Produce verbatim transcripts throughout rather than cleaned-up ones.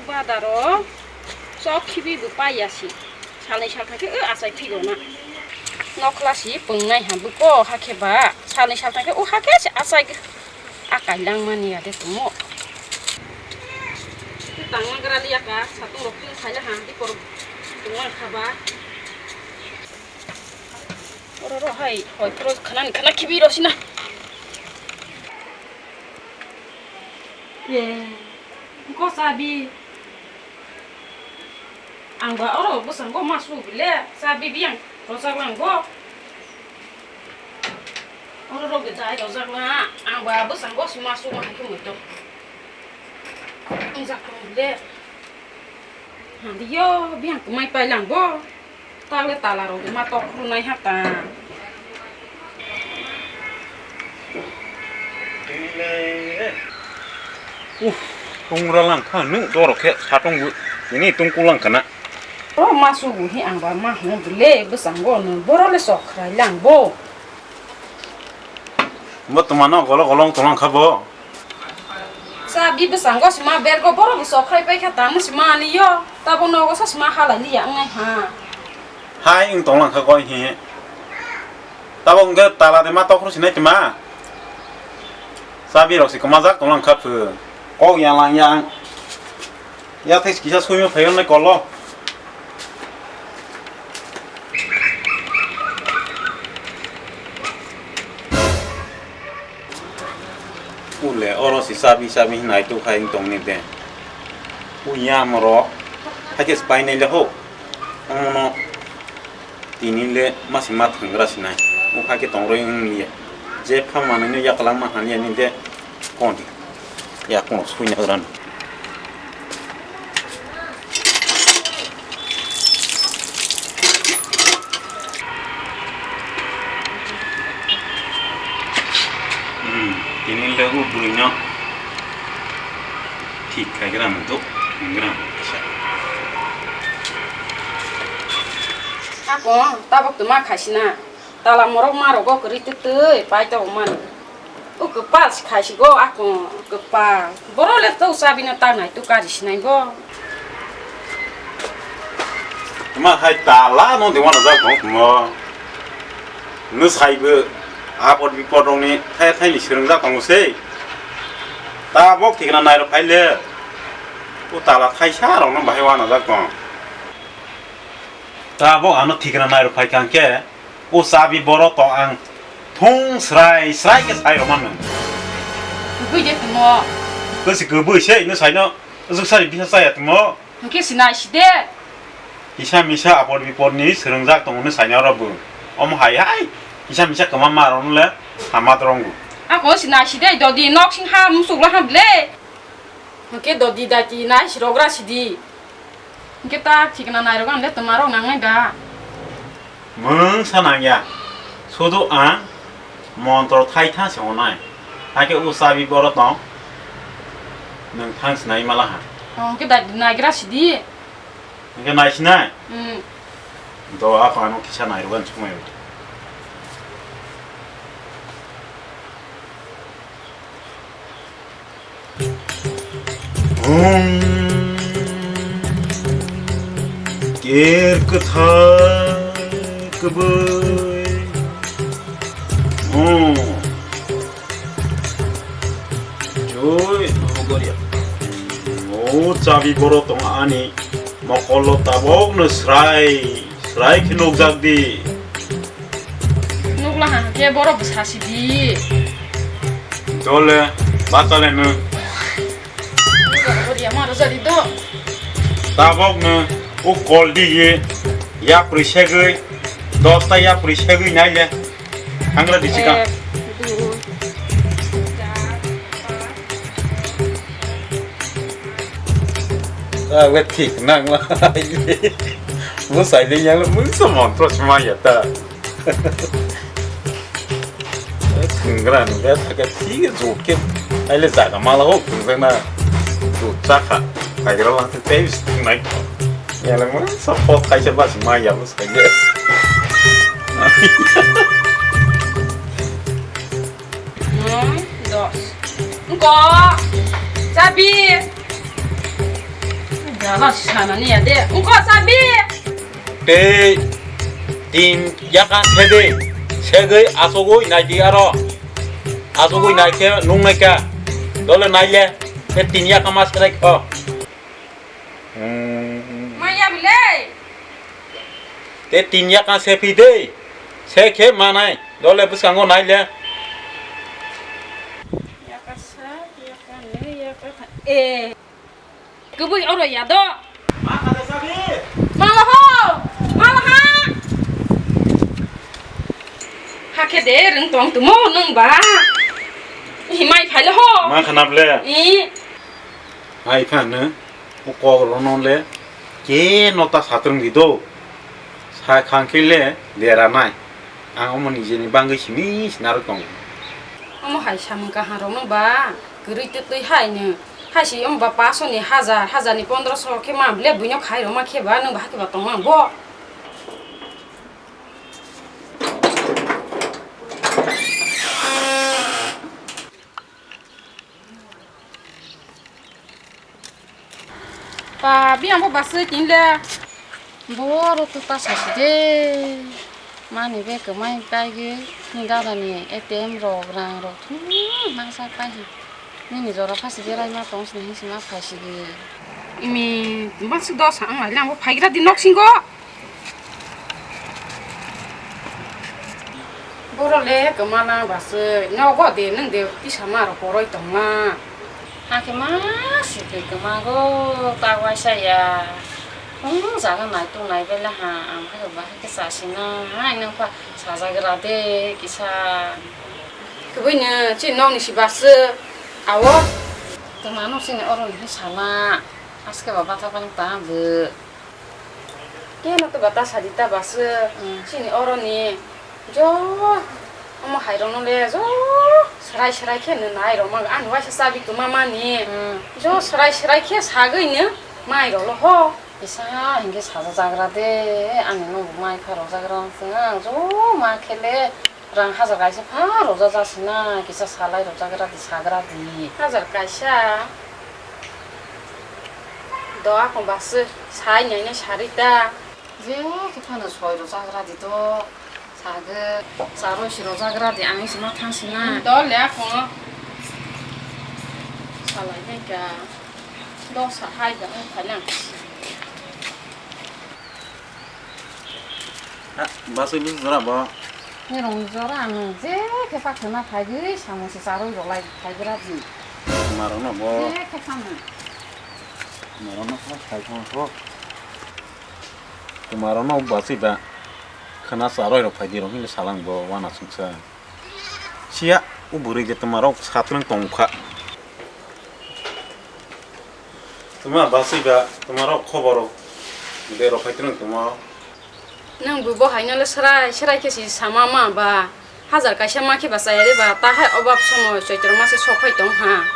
Padaro chok khibi bo paiya si. Salnwi salthang khe o achai phigona. Nokhla si pwngnai ha buko hakhe ba. Salnwi salthang khe o hakhe se achai. Akai langmani ya de tumo. Tangma gra liya ka satung rok twi khaila ha di kor tungma kha ba. Oro ro hai hoi pro khana ni khana khibi ro sina. Ye. Ko sabi. Ang ba oro bwskango ma su bile sabi biyang rojak lang bo. Oro rok de dai rojak lang ang ba bwskango si ma su ma hai khe muitu. Ang jak tong bile. Handi yo biyang kumai pai lang bo. Tale tala rok ma tok khulnai ha ta. Uff, tongra lang kha, nwng doro khe satong bo, tini tongkol lang khana. O ma sugu hi ang ba ma hwn bile, bwskango no, boro le sok khrai lang bo. Bo twmano golo golo wng tong lang kha bo. Cha bi bwskango sima bergo boro bo sok khrai pai kha tamo sima ani yo. Tabo nogo sa sima halai liya wngnai ha. Hai wng tong lang kha koi hi. Tabo wngkhe tala de ma tokhro sinai twma. Cha bi rok se kwmajak tong lang kha phu. Kok yang lang yang. Yathai kisa suima phaio nai kolo. Ule oro si chabi chabi hinai tu khai tong ni de. Uya moro. Hakhe se painai le ho. Omono. Tini le masi ma thwnggra sinai. Bwkha khe tongroi wng liya. Je pha manwi no yakwlangma hanya ni de kon di. Ya kono suina gran. Hmm, tini le u bwrwi no thik khai gra mung tuk, gra mung kisa. Ako, tabok tuma khaisina. Tala morok ma rogo kwrwi twtwi pai tongo mani. O kwpal se khai si go ako kwpal. Boro le to chabi no ta nai to kari sinai bo. Tuma hai tala no de wana jak tong mo. No sai bo apot bipot rok ni thai thai ni swrwng jak tongo sei. Tabok thikna nai rok phai le. O tala thaisa rok no bahai wana jak tong. Tabok ano thikna nai rok phai kha hwnkhe. O chabi boro tong ang thung srai srai khe sai rwmano. Kubui de tongmo. Kwsi kubui se ino saino aswk sari bisa chaya tongmo. Hwnkhe sinai side. Kisa misa apor bipor ni swrwngjak tongo hwnwi saino oro bo. Omo hai hai kisa misa kwma ma rok le hama drongo. Ako sinai side dodi nok sing ha musuk la ha ble. Hwnkhe dodi dati nai si rogra sidi. Hwnkhe ta thikna nairok ang le twmarok nangnai da. Mwng sa nangya. Sudu ang montro thai tha se hwnai. Hakhe o chabi boro tong. Nwng thang sinai mala ha. Oh, hwnkhe dati naigra sidi. Hwnkhe nai sinai? Hmm. Do ako ano kisa nairok ang chukmai. Om Ker Kwthar Kwbwi. Om Joi Nogoria. O chabi boro tong ani mokolo tabokno srai srai khe nukjak di. Nukla ha khe borok bwsa sidi. Dole, batale no. Oriya maro jadi do. Tabok no, o kol di ye, yapri segwi, dosta yapri segwi nai le. Hangra di chika. Ek, dui, Ah, we thik nang la. Mo sai le yang mo sa mon pro sma ya ta. Thwnggra nungkha thaka thik jok khe. Aile jaga mala o thwngjakna. Jok chakha. Kaigra lang tei thwngnai. Yala mo sa pot kaisa bas ma ya mo sai le. Hmm, dos. Engko. Chabi. Hala sanani ya de. Ungko sabi. Tei tin yakan sedi. Segwi asogwi naidi aro. Asogwi naikhe nung naikha. Dole naile. Tei tin yakan ma serai kho. Hmm. Maya bile. Tei tin yakan sephi de. Sekhe manai. Dole bwskango naile. Yakasa, yakani, yakasa. Eh. Kubui oro ya do. Ma kha de sabi. Mala ho. Mala ha. Hakhe de rwng tong tumo nwng ba. Himai phaile ho. Ma khana ble. I. Hai phano o kok rono le ke nota satrung di do. Sa khang khe le dera nai. Ang omo ni jeni bangwi simi sinaro tongo. Omo hai samung kaham rokno ba kwrwi twtwi hai no. Hai si omo ba paso ni hajar, hajar ni pondroso khe ma ble buino khai rok ma khe ba nwng ba hakhe ba tong ma bo. Pa, biyang bo basui tin le. Bo ro tu ta sa si de. Mani be kwmai pai ge. Ni dada ni A T M rok, rang rok. Hmm, ma sa pai hi. Nini jora phasi berai ma tong sini hinsi ma phai sigi. Imi, masuk dosa ang lai lang bo phaigra di nok singo. Borok le kwmana basui, nogo de nwng de tisa ma rok poroi tongma. Hakhe ma si twi kwmago ta waisa ya. Hum jaga nai tung nai bele ha, ang hakhe ba hakhe chasina, hai nwng pha sajagra de kisa. Kwbui no chini nok ni si basui, awo. Tongma no chini oro ni sala, aske ba bata bang ta bo. Keno to bata sadi ta basui, hmm, chini oro ni jo omo hai rok no le jo serai serai khe no nai rok ma ani waisa chabi kwma mani, hmm, jo serai serai khe sagwi no mai rok lo ho. Kisa hinkhe sajajagra de, ani nokbo mai pha rokjagra wngkha, ang jo ma khe le rang hajar kaisa pha rokjak jasina, kisa salai rokjagra di, sagra di. Hajar kaisa? Do akon basui, sai nai nai sari ta. Je khe phano soi rokjagra di to. Sagwi, charwi si rwjagra di, ang se ma thang sina. Hmm, dol ya, kung. Salai nai ka. Dosa hai ba, hai phalang. Ha, basui ni jora bo. Ni rong jora ang je khe pa khna phai gwi, samung se charwi rw lai phai gra di. Marok no bo. Je khe phano. Marok no phai thang ko. Twmarokno basui ba khwna charwi rok phaidi rok hinwi salang bo uanasuksa. Siya o bwrwi de twmarok satrwng tongkha. Twma basui ba twmarok khobor rok de rok phai twrwng twma. Nwng bo bo haino le swrai swrai khe si sama ma ba. Hajar kaisa ma khe ba chaya de ba, ta hai obab somoy Choitro mase sok phai tong ha.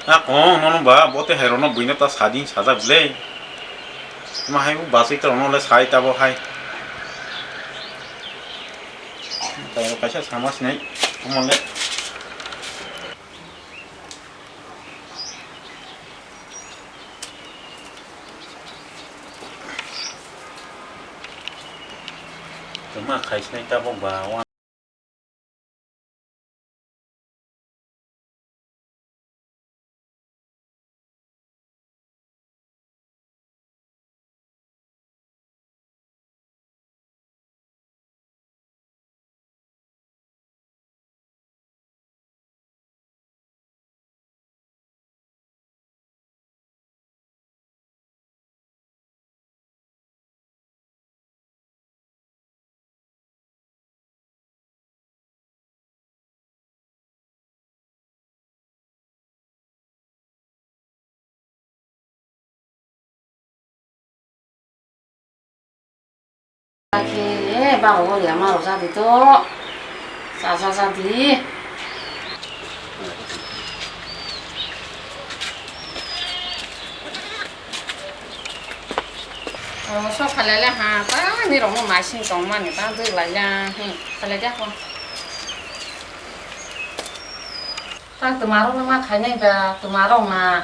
A kong nono ba, bo te hai rokno buino ta sadi sajak ble. Ma hai bo basui ta rokno le sai ta bo hai. Tai rok kaisa sama sinai, omo le. Tuma khai sinai ta bo ba. Khe, eh, baro gori ama rok jadi to. Chacha jadi. Oh, sok khalele ha, ta ni rok no naising tong mani, ta dui lai ya, hmm, khalele ko. Ta twma rok no ma khainai ba, twma rok na.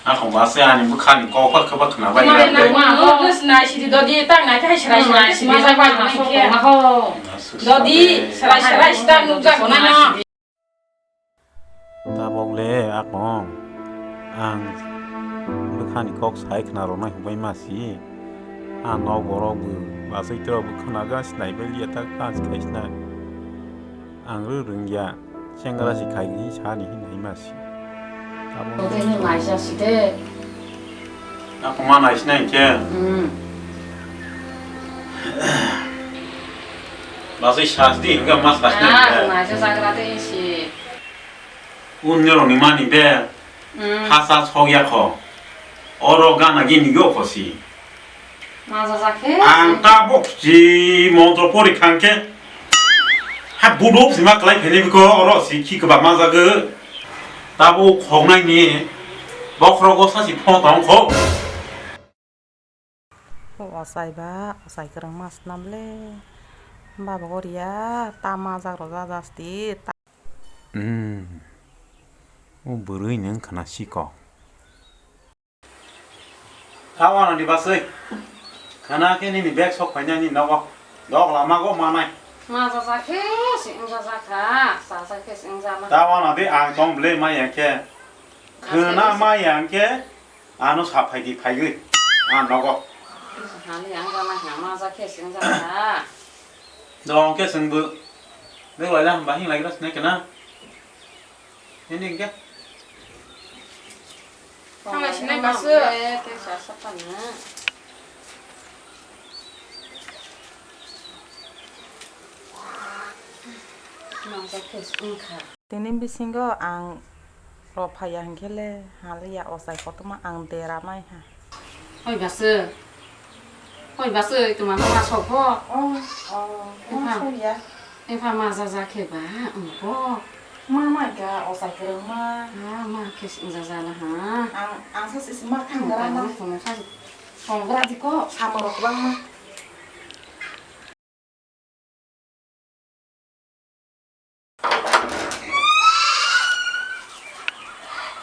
Ako mase ani bwkhani kok bwkha bwkha na bai. Tuma na bai. Tuma no, no, no, sinai sidi dodi, tak nai khe sinai sinai sidi, sinai sidi, sinai sidi, sinai sidi. Dodi, sinai sinai sidi, tak nukjak nai no. Tabok le akong, ang bwkhani kok sai khna rwnai hwnbai ma si. Ang nok borok bo bachai tok bo khna ga sinai bai liya tak ta khai sinai. Ang rw rwngya, sengra si khai ni sa ni hinwi ma si. Abo tei nw naisa si de. Ako ma nai sinai khe. Hmm. Bachai sa si di, hwnkhe ma sa sinai khe. Ah, naisa jagra tei si. Unni rok ni mani be. Hmm. Hasa sok ya kho. Oro gana gini go kho si. Maja jakhe. Ang tabok si montro pori khangkhe. Ha budok sima klai phene biko oro si khi kwbang majago. Tabok khongnai ni bokhrogo sa si phone tong kho. O osai ba, osai kwrwng mas nam le. Baba goria, ta majak rok ja jasti, ta. Hmm. O bwrwi nung khna si kok. Kha wana di baswi. Khana khe nini bag sok phainani nogo. Dok lama go manai. Ma jaja khe se wngjaja kha. Jaja khe se wngjaja. Ta wana di ang tong ble ma yang khe. Khna ma yang khe ano sa phai di phai gwi. A nogo. Hani ang jana kha ma jaja khe se wngjaja kha. Dong khe sengbu. Dek lai la hamba hing lai gra sne kena. Ini enggak. Thanglai sinai ma se. Tei sa sa pa na. Tini bisingo ang rok phaiya hinkhe le haliya ochai kotorma ang dera mai ha. Oi bwswk. Oi bwswk, tuma ma sok bo. Oh, oh, ma sok ya. Epha ma jaja khe ba, wng bo. Ma mai ga, ochai kwrwng ma. Ha, ma khe se wng jaja la ha. Ang, ang sa se ma thang gra ma. Tong gra di ko. Samung rok bang ma.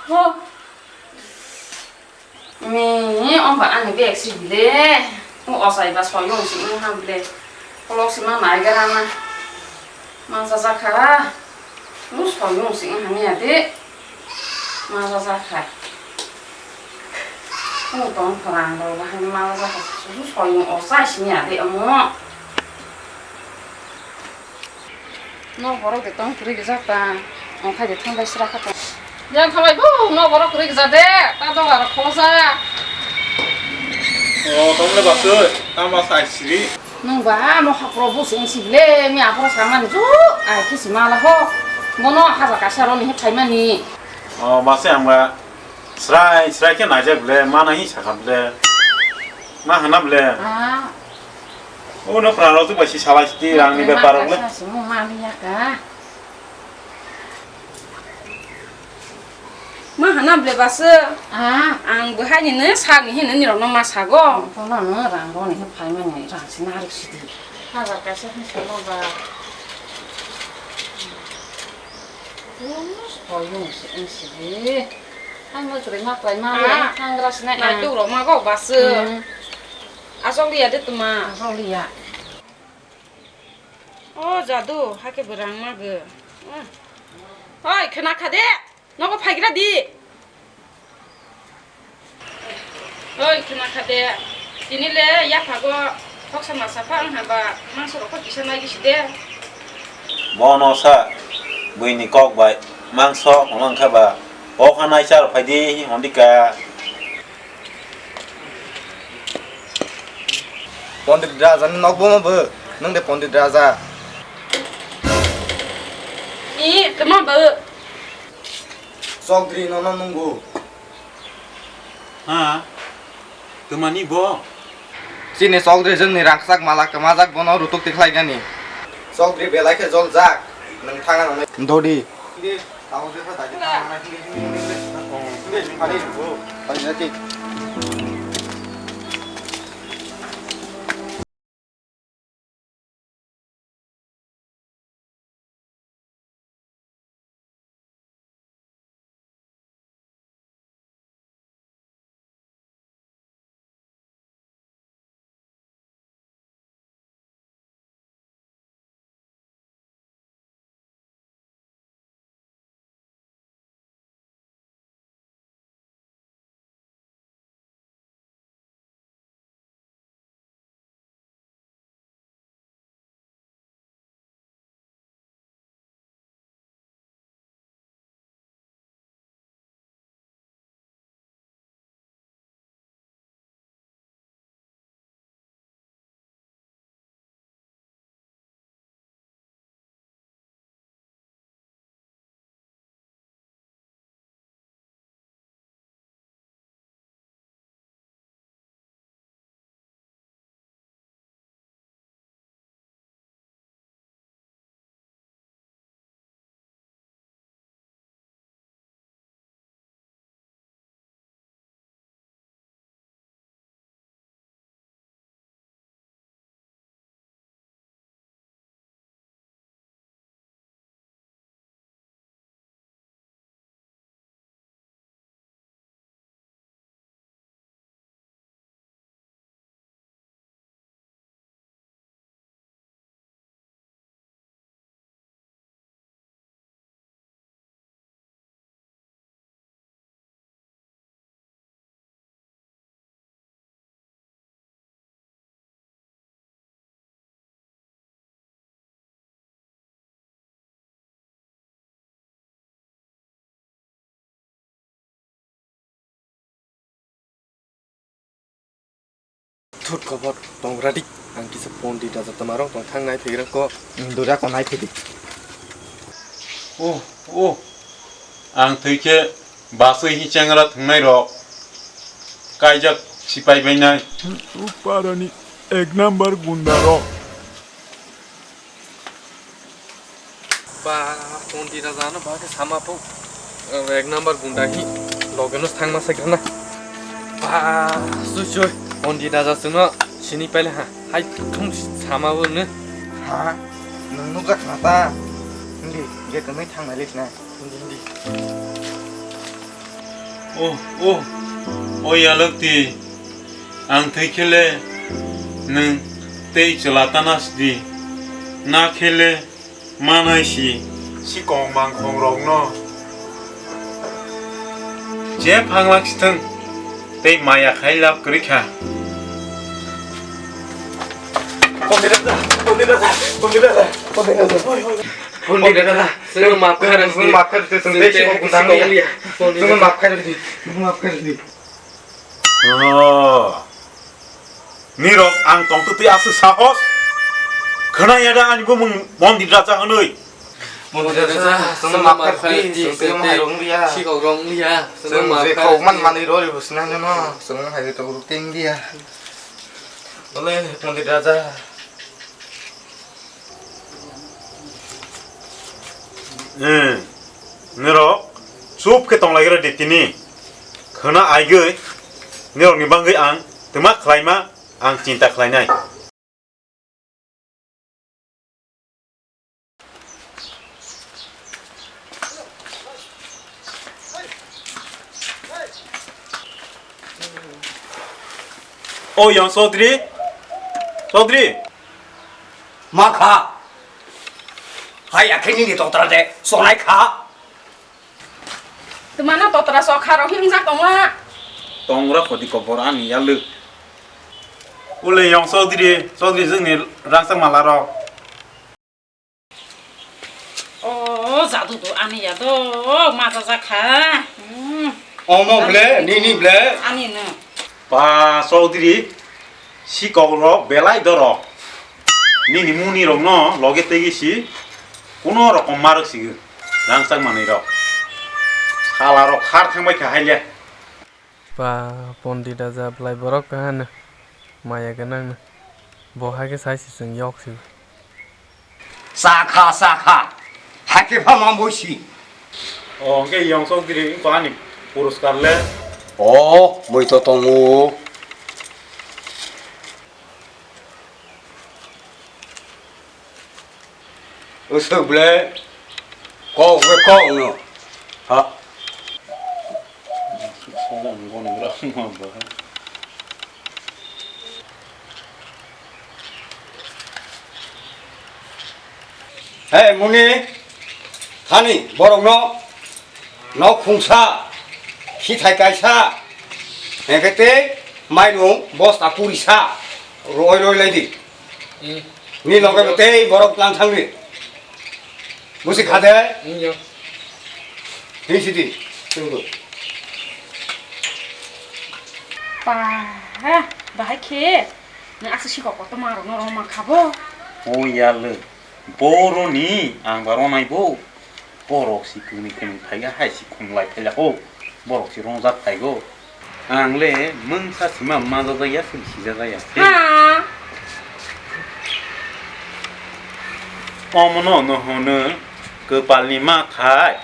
Ho. Me, omba ani bag si bile. O osai ba soyung si wng ha bile. Kolok si ma nai gara na. Ma jaja kha. Bo soyung si wng ha ni ade. Ma jaja kha. Bo tong phara ang rok bahai ma jaja kha. Bo soyung o chai si ni ade omo. Nok borok de tong kwrwi rijak ta. Ongkhai de thang bai sra kha ta. Yang thabai bo nok borok kwrwi rijak de. Ta dog aro khosa. O, tong le basoi. Tama sai siri. Nung ba mo hapro bo sing si le mi apro samani ju. Ai kisi mala ho. Bono haja kasa roni he phaimani. O, base ang ba. Srai, srai khe naijak ble, mana hi sakha ble. Ma hana ble. Ah. Uno praro tu bai si salai siti rang ni bepar ble. Sa si mo ma mi ya ka. Ma hana ble base. Ah. Ang bo hai ni ne sa ni hin ni rok no ma sago. Ko no no rang bo ni phai ma ni rang si na rik siti. Hajar kaisa hin sa no ba. Uno so yung si, si. Hai mo chwrai ma kwlai ma le, ah, thangra sinai, ah, naituk rok ma go base. Hmm. Asok liya de tuma. Asok liya. O jadu, hake bwrang ma go. Hmm. Oi, khna kha de. Nogo phaigra di. Oi, khna kha de. Tini le yaphago khoksa masa pha wng haba mangso rok kisa nai gisi de. Bono sa buini kok bai mangso hwnwi wngkha ba kok hanai char phai di hondika. Pondit Raja ni nok bo ma bo, nwng de Pondit Raja. I, tama bo. Chokdri nono nungo. Ha? Twmani bo? Chini chokdri jwngni rangchak mala kwmajak bono rutuk tikhlai gani. Chokdri belai khe joljak. Nwng thang ano nai. Dodi. Thut khobor tong radik, ang kisa pondit raja toma rok tong thang nai phegra ko. Dura ko nai phidi. Oh, oh. Ang thwi khe baswi hi chengra thwngnai rok kaijak sipai bainai. Parani ek number gunda rok. Ba, pondit raja no ba khe sama po. Ek number gunda hi loge no thangma sai gana. Ba, sui sui. Pondit raja sungno sini pele ha. Hai thum sama bo no. Ha, nung nukha khna ta. Hindi, ge kami thang nai lik na. Hindi, hindi. Oh, oh, oh, yalak ti. Ang thwi khele nung tei chwla tana sidi. Na khele manai si. Sikong mangkhong rokno je phanglak sithwng tei maya khai lab kwrwi kha. Pondit raja, pondit raja, pondit raja, pondit raja. Pondit raja, chwngno maaf kha rw sidi. Chwngno maaf kha rw sidi, chwng tei sikong gunda wngya. Chwngno maaf kha rw sidi, chwngno maaf kha rw sidi. Oh. Nirok ang tongtwtwi aswk sahos. Khwnaya da ani bumung Pondit raja hwnwi. Pondit raja, chwngno maaf kha rw sidi, chwng tei sikok rok wngya. Chwng je khokman manwi rw rw sina jono, chwng hai to rw teng dia. Ole Pondit raja. Eh, nirok chup khe tonglagira de tini. Khwna aigwi nirokni bangwi ang twma khlaima ang chinta khlainai. O Yang Chaudhary, Chaudhary. Ma kha. Hai, akhe nini totra de, sonai kha. Twmano totra sokha rok hingjak tongla. Tongra khodi kobor ani yalwk. Ule Yang Chaudhary, Chaudhary jwngni rangchak mala rok. O jadu do ani ya do, maja jakha. Hmm. Omo ble, nini ble. Ani no. Ba Chaudhary, sikok rok belai dorok. Nini muni rok no loge tegi si, kuno rokom marok si, rangchak manwi rok. Hala rok khar thang bai kha haile. Ba Pondit raja belai borok kahano maya gwnang no. Bo hai khe sai si chwng yok si. Sakha, sakha. Hakhe pha ma boisi. O, hwnkhe Yang Chaudhary wngkha ani puruskar le. O, mui to tongo. Usuk ble. Kok be kok no. Ha. Hey, muni, thani, borok no, nok khungsa, khithai kaisa, hengke tei mainung bosta kurisa, roi roi lai di. Hmm. Ni loge tei borok tlang thang di. Busi khade? Nyo. Hi sidi, tunggu. Pa, bahai khe, nang asa sikok koto marok no roma khabo. O yale, boroni ang baronai bo. Borok si kuni kuni phaiya hai si khumlai phaiya ho. Borok si rongjak phaigo. Ang le mungsa sima majajakya, sini sijajakya se. Ha. Omono no hwnwi kwpalni ma khai